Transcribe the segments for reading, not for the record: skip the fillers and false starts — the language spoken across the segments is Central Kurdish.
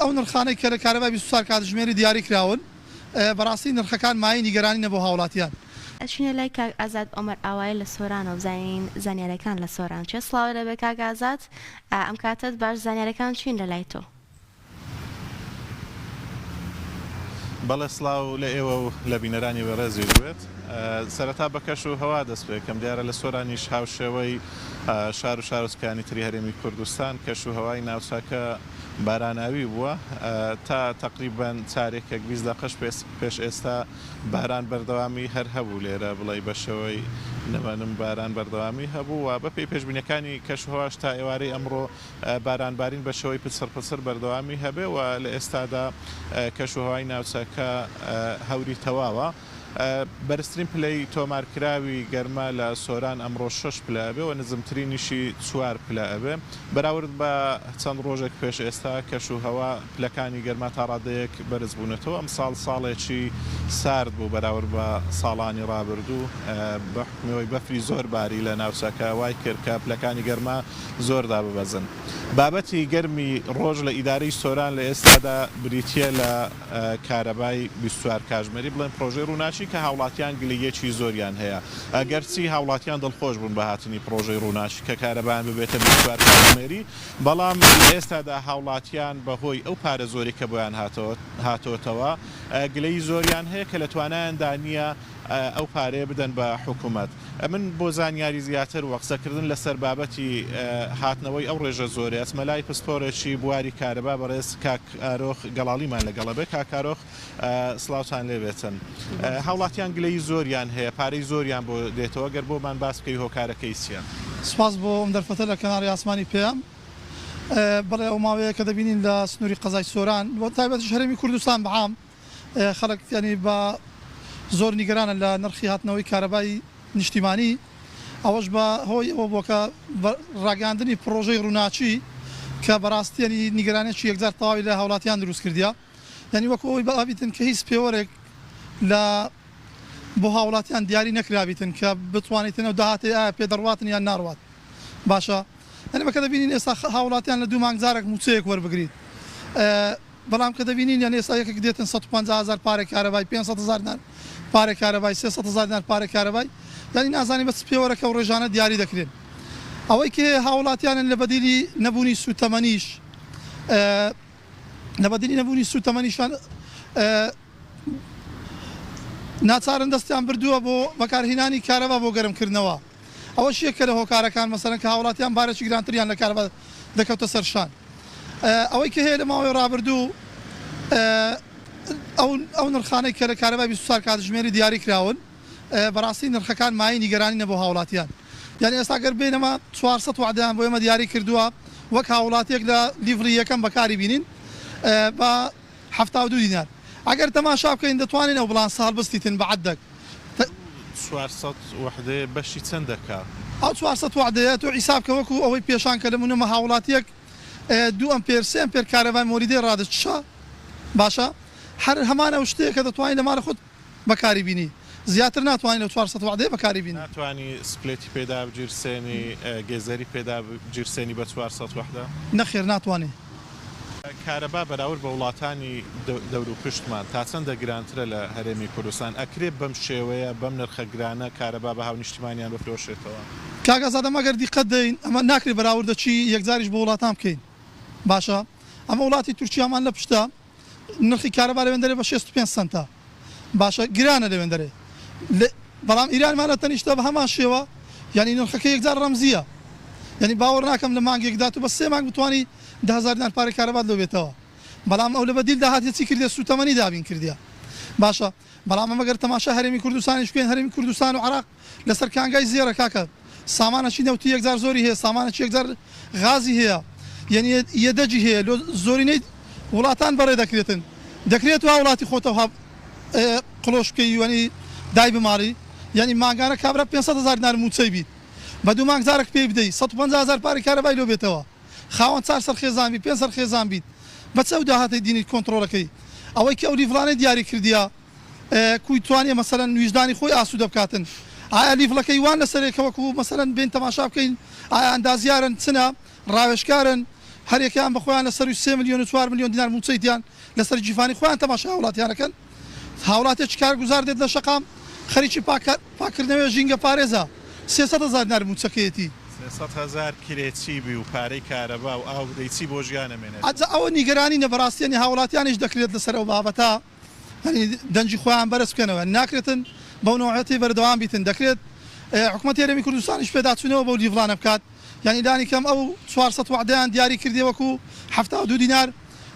ئەو نرخانەی کە لە کارەبای 24 کاتژمێری دیاری کراون، بەڕاستی نرخەکان مایەی نیگەرانینە بۆ هاوڵاتیان. ئەچینە لای کاک ئازاد ئۆمەر ئاوایی لە سۆرانەوە بزانین زانیارەکان لە سۆران چیە سڵاوت لێبێ کاک ئازاد ئەم کاتەت باش زانیارەکان چین لە لای تۆ؟ بەڵێ سڵاو لە ئێوە و لە بینەرانی بەڕێزیش بێت. سەرەتا بە کەش و هەوا دەست پێکەم. دیارە لە سۆرانیش هاوشێوەی شار و شارۆچکانی تری هەرێمی کوردستان کەش و هەوای ناوچەکە باراناوی بووە. تا تەقریبەن چارێکێک 20 دەقەش پێش ئێستا باران بەردەوامی هەر هەبوو لێرە بڵێی بە شێوەی نمەنم باران بەردەوامی هەبوو و بەپێی پێشبینیەکانی کەش و هەواش تا ئێوارەی ئەمڕۆ بارانبارین بە شێوەی پچڕ پچڕ بەردەوامی هەبێ و لە ئێستادا کەش و هەوای ناوچەکە هەوری تەواوە. بەرزترین پلەی تۆمارکراوی گەرما لە سۆران ئەمڕۆ شەش پلە ئەبێ و نزمترینیشی چوار پلە ئەبێ. بەراورد بە چەند ڕۆژێک پێش ئێستا کەش و هەوا پلەکانی گەرما تا ڕادەیەک بەرز بوونەتەوە. ئەمساڵ ساڵێکی سارد بوو بەراورد بە ساڵانی ڕابردوو بە حوکمی ئەوەی بەفری زۆر باری لە ناوچەکە وای کرد کە پلەکانی گەرما زۆر داببەزن. بابەتی گەرمی ڕۆژ لە ئیدارەی سۆران لە ئێستادا بریتییە لە کارەبای 24 کاژمێری بڵێن پڕۆژەی ڕووناکی کە هاوڵاتیان گلەییەکی زۆریان هەیە. ئەگەرچی هاوڵاتیان دڵخۆش بوون بە هاتنی پڕۆژەی ڕووناکی کە کارەبایان ببێتە 24 کاژمێری، بەڵام لە ئێستادا هاوڵاتیان بەهۆی ئەو پارە زۆرەی کە بۆیان هاتۆتەوە گلەیی زۆریان هەیە کە لە توانایاندا نییە ئەو پارەیە بدەن بە حکومەت. من بۆ زانیاری زیاتر و قسەکردن لەسەر بابەتی هاتنەوەی ئەو ڕێژە زۆرەی ئەچمە لای پسپۆرێکی بواری کارەبا بەڕێز کاک کارۆخ گەڵاڵیمان لەگەڵە بێ. کاک کارۆخ سڵاوتان لێ بێتن. هاوڵاتیان گلەیی زۆریان هەیە پارەی زۆریان بۆ دێتەوە گەر بۆمان باس بکەی هۆکارەکەی چیە؟ سوپاس بۆ ئەم دەرفەتە لە کەناڵی ئاسمانی پەیام. بەڵێ ئەو ماوەیە کە دەبینین لە سنووری قەزای سۆران و تایبەتیش هەرێمی کوردستان بە عام خەڵک یانی بە زۆر نیگەرانە لە نرخی هاتنەوەی کارەبای نیشتیمانی، ئەوەش بە هۆی ئەوە بووە کە ڕاگەیاندنی پڕۆژەی ڕووناکی کە بەڕاستی یانی نیگەرانیەکی یەکجار تەواوی لە هاوڵاتیان دروست کردیە یانی وەکو ئەوەی بابیتن کە هیچ پێوەرێک لە بۆ هاوڵاتیان دیاری نەکرابیتن کە بتوانیتن ئەو داهاتەی ئایا پێ دەڕواتن یان ناڕوات باشە یانی بەکە دەبینین ئێستا هاوڵاتیان لە دوو مانگ جارێک مووچەیەک وەربگریت بەڵام کە دەبینین یان ئێستا یەکێک دێتن 150 هەزار پارەی کارەبای 500 هەزار دینار پارەی کارەبای 300 هەزار دینار پارەی کارەبای یانی نازانین بە چ پێوەرەکە و ڕێژانە دیاری دەکرێن ئەوەی کە هاوڵاتیانن لە بەدیلی نەبوونی سوتەمەنیش لە بەدیلی نەبوونی سوتەمەنیشان ناچارن دەستیان بردووە بۆ بەکارهینانی کارەبا بۆ گەرمکردنەوە ئەوەش یەکە لە هۆکارەکان مەسەلەن کە هاوڵاتیان بارێکی گرانتریان لە کارەبا دەکەوتە سەر شان. ئەوەی کە هەیە لە ماوەی ڕابردوو ئەو ئەو نرخانەی کە لە کارەبای 24 کاتژمێری دیاری کراون بەڕاستی نرخەکان مایەی نیگەرانینە بۆ هاوڵاتیان یانی ئێستا گەر بێینەمە 400 وەعدەیان بۆ ئێمە دیاری کردووە وەک هاوڵاتیەک لە لیڤڵی یەکەم بەکاری بینین بە 72 دینار ئەگەر تەماشا بکەین دەتوانین ئەو بڵانسە هەڵبستیتن بە عەدەک. 400 وەحدەیە بەشی چەند دەکا؟ ئەو 400 وەعدەیە تۆ حیساب کە وەکو ئەوەی پێشان کە لەمونەمە هاوڵاتیەک دوو ئەمپێر سێ ئەمپێر کارەبای مۆلیدەی ڕادەکیشا باشە هەر هەمان ئەو شتەیە کە دەتوانی لە ماڵی خۆت بەکاری بینی زیاتر ناتوانی لەو 400 وەعدەیە بەکاری بینی. ناتوانی سپلێتی پێدا بگیرسێنی گێزەری پێدا بگیرسێنی بە 400 وەحدە؟ نەخێر ناتوانی. کارەبا بەراورد بە وڵاتانی دەوروپشتمان تا چەندە گرانترە لە هەرێمی کوردستان؟ ئەکرێ بەم شێوەیە بەم نرخە گرانە کارەبا بە هاونیشتیمانیان بفرۆشێتەوە؟ کاک ئازاد ئەمە گەر دیقەت دەین ئەمە ناکرێ بەراوردەکی یەکجاریش بۆ وڵاتان بکەین باشە ئەمە وڵاتی تورکیامان لە پشتە نرخی کارەبا لەوێندەرێ بە 65 سەنتە باشە گرانە لەوێندەرێ بەڵام ئیرانمان لە تەنیشتە بە هەمان شێوە یعنی نرخەکە یەکجار ڕەمزیە یعنی باوەڕ ناکەم لە مانگێکدا تو بە سێ مانگ بتوانی 10000 دینار پارەی کارەبات لۆ بێتەوە بەڵام ئەو لە بەدیل داهاتیە چی کردیە سوتەمەنی دابین کردیە باشە بەڵام ئەمە گەر تەماشای هەرێمی کوردستانیش بکەین هەرێمی کوردستان و عراق لەسەر کانگای زێڕە کاکە سامانەکی نەوتی یەکجار زۆری هەیە سامانەکی یەکجار غازی هەیە یعنی یەدەگی هەیە لۆ زۆرینەی وڵاتان بەڕێ دەکرێتن دەکرێت وا وڵاتی خۆتەوە قڵۆش بکەی یعنی دای بماڵی یعنی مانگانە کابرا 500 هەزار دینار مووچەی بیت بە دوو مانگ جارێک پێی بدەی 150 هەزار پارەی کارەبای لۆ بێتەوە خاوەن چار سەر خێزان بی پێنج سەر خێزان بیت بە چ ئەو داهاتەی دینیت کۆنتڕۆڵەکەی ئەوەی کە ئەو لیڤڵانەی دیاری کردیە کوی توانیە مەسەلەن ویژدانی خۆی ئاسوودە بکاتن ئایا لیڤڵەکەی وان لەسەرێ کە وەکو مەسەلەن بێین تەماشا بکەین ئایا ئەندازیارن چنە ڕاوێژکارن؟ هەریەکەیان بە خۆیان لە سەروی سێ ملیۆن و 4 ملیۆن دینار موچەی دیان لەسەر گیرفانی خۆیان تەماشای هاوڵاتیان ئەکەن هاوڵاتیەکی کارگوزار دێت لە شەقام خەریکی پاکردنەوەی ژینگە پارێزە 300 هەزار دینار موچەکەیەتی. 300 هەزار کرێچی بی و پارەی کارەبا و ئاو بدەی چی بۆ ژیان ئەمێنێتەوە؟ ئەجا ئەوە نیگەرانی نە بەڕاستی یانی هاوڵاتیانیش دەکرێت لەسەر ئەو بابەتە یانی دەنگی خۆیان بەرز بکەنەوە ناکرێتن بەو نەوعیەتەی بەردەوام بیتن دەکرێت حکومەتی هەرێمی کوردستانیش پێداچوونەوە بەو لیڤڵانە بکات یانی لانی کەم ئەو 400 وەعدەیان دیاری کردیە وەکو 72 دینار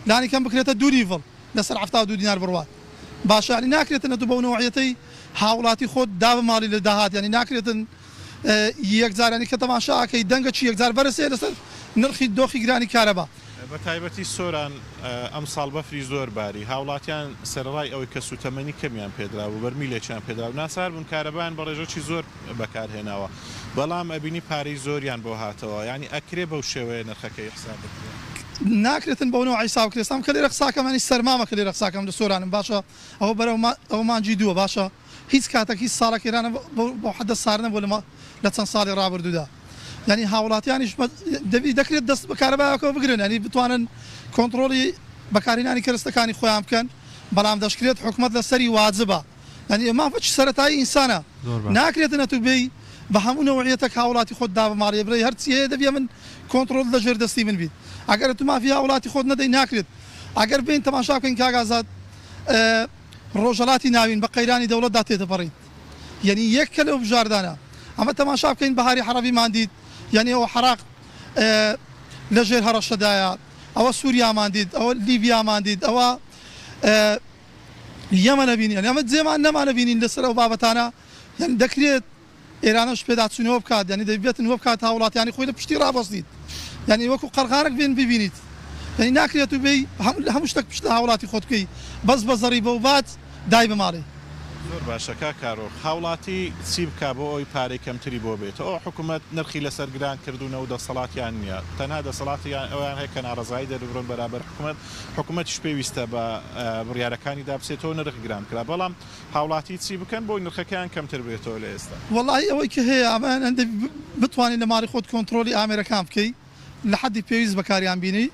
لانی کەم بکرێتە دوو لیڤڵ لەسەر 72 دینار بڕوات باشە یانی ناکرێتن ئەتوو بەو نەوعیەتەی هاوڵاتی خۆت دابماڵی لە داهات یانی ناکرێتن یەکجار یانی کە تەماشا ئەکەی دەنگە چی یەکجار بەرز هەیە لەسەر نرخی دۆخی گرانی کارەبا. بە تایبەتی سۆران ئەمساڵ بەفری زۆر باری، هاوڵاتیان سەرەڕای ئەوەی کە سوتەمەنی کەمیان پێدرابوو، بەرمیلێکیان پێدرابوو، ناچار بوون کارەبایان بە ڕێژەکی زۆر بەکار هێناوە، بەڵام ئەبینی پارەی زۆریان بۆ هاتەوە، یانی ئەکرێ بەو شێوەیە نرخەکەی حساب بکرێ؟ ناکرێتن بەو نەوعە حیساب بکرێ، ئێستا من کە لێرە قساکەم یانی سەرمامە کە لێرە قساکەم لە سۆرانم باشە ئەوە بەرەو ئەوە مانگی دووە باشە هیچ کاتەک هیچ ساڵەک ئێران بەو حەدە سارد نەبووە لە لە چەند ساڵی ڕابردوودا یانی هاوڵاتیانیش دەبی دەکرێت دەست بە کارەبایەکەوە بگرن یانی بتوانن کۆنتڕۆڵی بەکارهێنانی کەرەستەکانی خۆیان بکەن بەڵام دەشکرێت حکومەت لەسەری واجبە یانی ئەمە مافەکی سەرەتایی ئینسانە زۆر باشە. ناکرێتن ئەتوو بێی بە هەموو نەوعیەتەک هاوڵاتی خۆت دابماڵی بڵێی هەرچی هەیە دەبی ئەمن کۆنتڕۆڵ لە ژێر دەستی من بیت ئەگەر ئەتوو مافی هاوڵاتی خۆت نەدەی ناکرێت ئەگەر بێین تەماشا بکەین کاک ئازاد ڕۆژهەڵاتی ناوین بە قەیرانی دەوڵەتدا تێدەپەڕیت یەنی یەک کە لەو بژاردانە ئەمە تەماشا بکەین بەهاری عەڕەبیمان دیت یەنی ئەوە عەراق لە ژێر هەڕەشەدایە ئەوە سوریامان دیت ئەوە لیبیامان دیت ئەوە یەمەنە بینی یەنی ئەمە جێمان نەمانە بینین لەسەر ئەو بابەتانە یەنی دەکرێت ئێرانەش پێداچوونەوە بکات یانی دەبێتن وە بکات هاوڵاتیانی خۆی لە پشتی ڕابەستیت یانی وەکو قەرغانەک بێن ببینیت یانی ناکرێت و بێی لە هەموو شتەک پشت لە هاوڵاتی خۆت بکەی بەس بە زەڕیبە و باج دای بماڵی. زۆر باشە کاک کارۆخ هاوڵاتی چی بکا بۆ ئەوەی پارەی کەمتری بۆ بێتەوە حکومەت نرخی لەسەر گران کردونە و دەسەڵاتیان نیە تەنها دەسەڵاتیان ئەوەیان هەیە کە ناڕەزایی دەرببڕن بەرامبەر حکومەت حکومەتیش پێویستە بە بڕیارەکانیدا بچێتەوە نرخ گران بکرا بەڵام هاوڵاتی چی بکەن بۆی نرخەکەیان کەمتر بێتەوە لە ئێستا؟ وەڵاهی ئەوەی کە هەیە ئەمە هەندێک بتوانی لە ماڵی خۆت کۆنترۆڵی ئامێرەکان بکەی لە حەدی پێویست بەکاریان بینی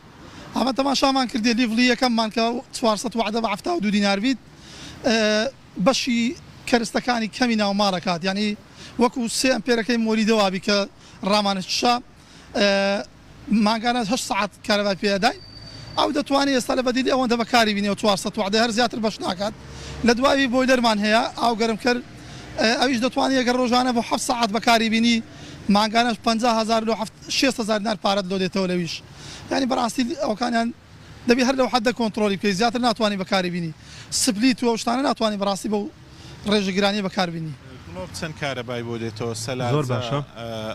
ئەمە تەماشامان کردیە لیڤڵی یەکەممان کە 400 وەعدە بە 72 دینار بیت بەشی کەرستەکانی کەمی ناو ماڵ ئەکات یانی وەکو سێ ئەمپێرەکەی مۆلیدە وابی کە ڕامانکشا مانگانە هەشت سەعات کارەبای پێ ئەداین ئەو دەتوانێت ئێستا لە بەدیلی ئەوەندە بەکاری بینێ و 400 وەعدە هەر زیاتر بەش ناکات لە دواوی بۆیلەرمان هەیە ئاو گەرمکەر ئەویش دەتوانێت گەر ڕۆژانە بۆ حەفت سەعات بەکاری بینی مانگانەش 50 هەزار لۆ 60 هەزار دینار پارەت لۆ دێتەوە لەویش یانی بەڕاستی ئەوکانیان دەبی هەر لەو حەدە کۆنتڕۆلی بکەی زیاتر ناتوانی بەکاری بینی سپلیت و ئەو شتانە ناتوانی بەڕاستی بەو ڕێژە گرانیە بەکار بینی. گڵۆپ چەند کارەبای بۆ دێتەوە زۆر سەلاجە باشە.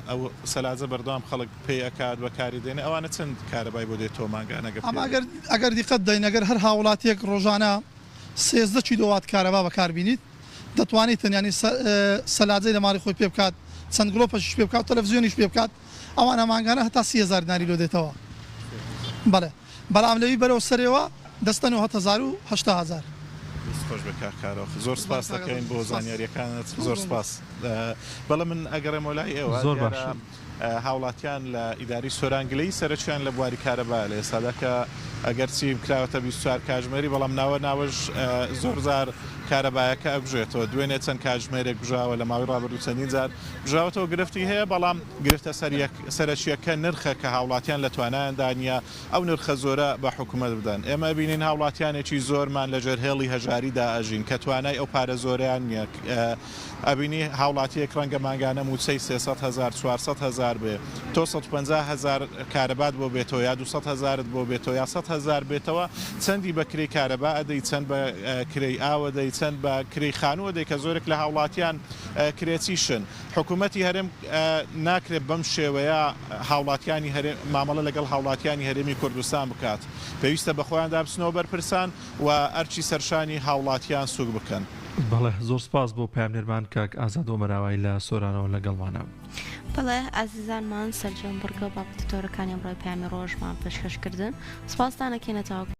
ئەو سەلاجە بەردەوام خەڵک پێی ئەکات بەکاری دێنێ ئەوانە چەند کارەبای بۆ دێتەوە مانگانە گەر ئەمە پێ ئەگەر ئەگەر دیقەت دەین ئەگەر هەر هاوڵاتیەک ڕۆژانە 13 کیلۆوات کارەبا بەکار بینیت دەتوانیتن یانی سەلاجەی لە ماڵی خۆی پێ بکات چەند گڵۆپەشیش پێ بکات تەلەفزیۆنیش پێ بکات ئەوانە مانگانە هەتا 30 هەزار دیناری لۆ دێتەوە بەڵێ بەڵام لەوی بەرەو سەرێوە دەستە 9 هەزار و 80 هەزار. دەست خۆش بێ کاک کارۆخ زۆر سپاس دەکەین بۆ زانیاریەکانت زۆر سپاس بەڵێ من ئەگەڕێمەوە لای ئێوە زۆر دیارە باشە. هاوڵاتیان لە ئیداری سۆران گلەیی سەرەکیان لە بواری کارەبایە لە ئێستادا کە ئەگەرچی کراوەتە 24 کاژمێری بەڵام ناوە ناوەش زۆر جار کارەبایەکە ئەگوژێتەوە دوێنێ چەند کاژمێرێک کوژاوە لە ماوەی ڕابردوو چەندین جار کوژاوەتەوە گرفتی هەیە بەڵام گرفتە سەرەکیەکە نرخە کە هاوڵاتیان لە توانایاندا نییە ئەو نرخە زۆرە بە حکومەت بدەن. ئێمە ئەبینین هاوڵاتیانێکی زۆرمان لە ژێر هێڵی هەژاریدا ئەژین کە توانای ئەو پارە زۆرەیان نییە. ئەبینی هاوڵاتیەک ڕەنگە مانگانە مووچەی 300 هەزار، 400 هەزار بێ، تۆ 150 هەزار کارەبات بۆ بێتەوە یا 200 هەزارت بۆ بێتەوە یا 100 هەزار بێتەوە، چەندی بە کرێی کارەبا ئەدەی، چەند بە کرێی ئاو ئەدەی، چەند بە کرێی خانوو ئەدەی کە زۆرێک لە هاوڵاتیان کرێچیشن. حکومەتی هەرێم ناکرێت بەم شێوەیە هاوڵاتیانی هەرێم مامەڵە لەگەڵ هاوڵاتیانی هەرێمی کوردستان بکات، پێویستە بەخۆیاندا بچنەوە بەرپرسان و ئەرکی سەرشانی هاوڵاتیان سوک بکەن. بەڵێ زۆر سپاس بۆ پەیامنێرمان کاک ئازاد ئۆمەراوایی لە سۆرانەوە لەگەڵمانە. بەڵێ ئازیزانمان سەرجەم بڕگە و بابەتە تۆرەکانی ئەمڕۆی پەیامی ڕۆژمان پێشکەش کردن سپاستان ئەکەین هەتاوەکو.